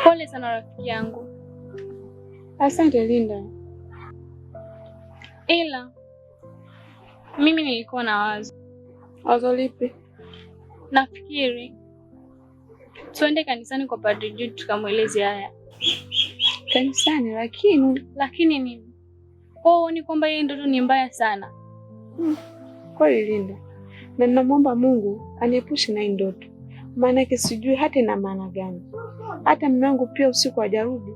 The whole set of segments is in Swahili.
Pole sana rafiki yangu. Asante Linda. Ila mimi nilikuwa na wazo. Wazo lipi? Nafikiri tuende kanisani kwa Padri Jude tukamweleze haya. Kanisani? Lakini Lakini nini? Wewe huoni kwamba hii ndoto ni mbaya sana? Kweli Linda, na ninamwomba Mungu aniepushe na hii ndoto, maanake sijui hata ina maana gani. Hata mume wangu pia usiku hajarudi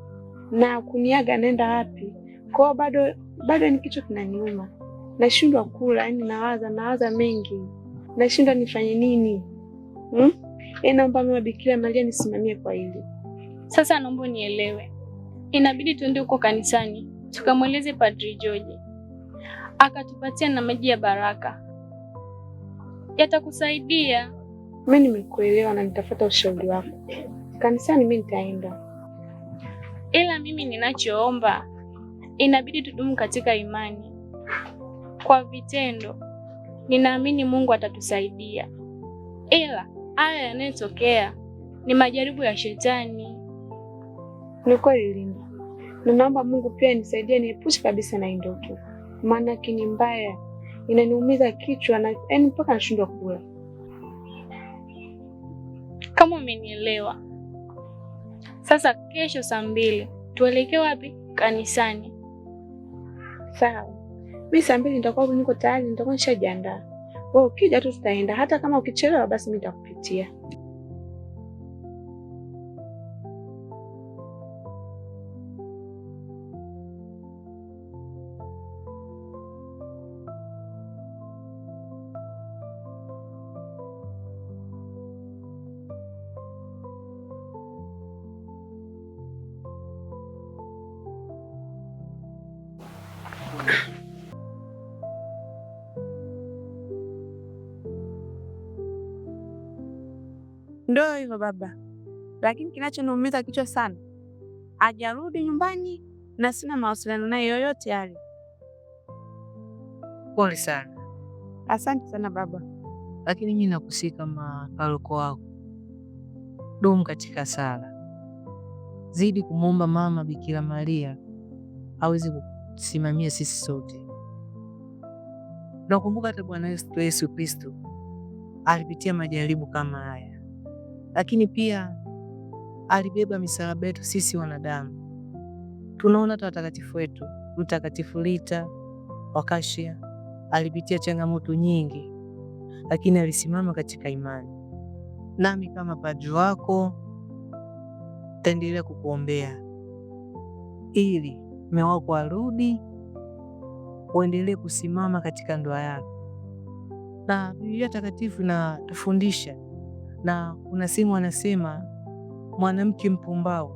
na kuniaga naenda wapi. Kwa hiyo bado bado ni kichwa kinaniuma, nashindwa kula, yani nawaza nawaza mengi, nashindwa nifanye nini, Naomba Mama Bikira Maria nisimamie kwa hili. Sasa naomba unielewe, inabidi tuende huko kanisani tukamweleze Padri George, akatupatia na maji ya baraka, yatakusaidia. Mimi nimekuelewa na nitafuata ushauri wako. Kanisani mimi nitaenda. Ila mimi ninachoomba, inabidi tudumu katika imani kwa vitendo. Ninaamini Mungu atatusaidia, ila haya yanayotokea ni majaribu ya shetani. Ni kweli Linda, na naomba Mungu pia nisaidie niepushe kabisa na hii ndoto, maana ni mbaya, inaniumiza kichwa na yaani mpaka nashindwa kula. Kama umenielewa. Sasa kesho saa 2 tuelekee wapi? Kanisani. Sawa, mi saa 2 nitakuwa niko tayari, nitakuwa nishajiandaa. Wewe ukija tu tutaenda, hata kama ukichelewa basi mimi nitakupitia. Ndio hivyo baba, lakini kinachoniumiza kichwa sana, hajarudi nyumbani na sina mawasiliano naye yoyote yale. Pole sana. Asante sana baba. Lakini mimi nakusihi kama paroko wako, dumu katika sala, zidi kumwomba Mama Bikira Maria aweze kusimamia sisi sote. Nakumbuka hata Bwana wetu Yesu Kristo alipitia majaribu kama haya, lakini pia alibeba misalaba yetu sisi wanadamu. Tunaona hata watakatifu wetu, Mtakatifu Rita wa Kashia alipitia changamoto nyingi, lakini alisimama katika imani. Nami kama padri wako taendelea kukuombea ili mume wako arudi, uendelee kusimama katika ndoa yako. Na Biblia Takatifu inatufundisha, na kuna sehemu anasema mwanamke mpumbavu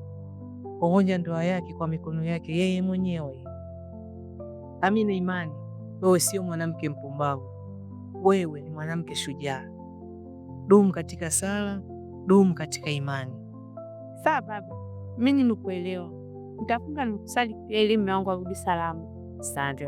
huvunja ndoa yake kwa mikono yake yeye mwenyewe. Amina imani, wewe sio mwanamke mpumbavu, wewe ni mwanamke shujaa. Dumu katika sala, dumu katika imani. Sawa baba, mimi nimekuelewa. Nitafunga na kusali pia ili mume wangu arudi salama. Asante.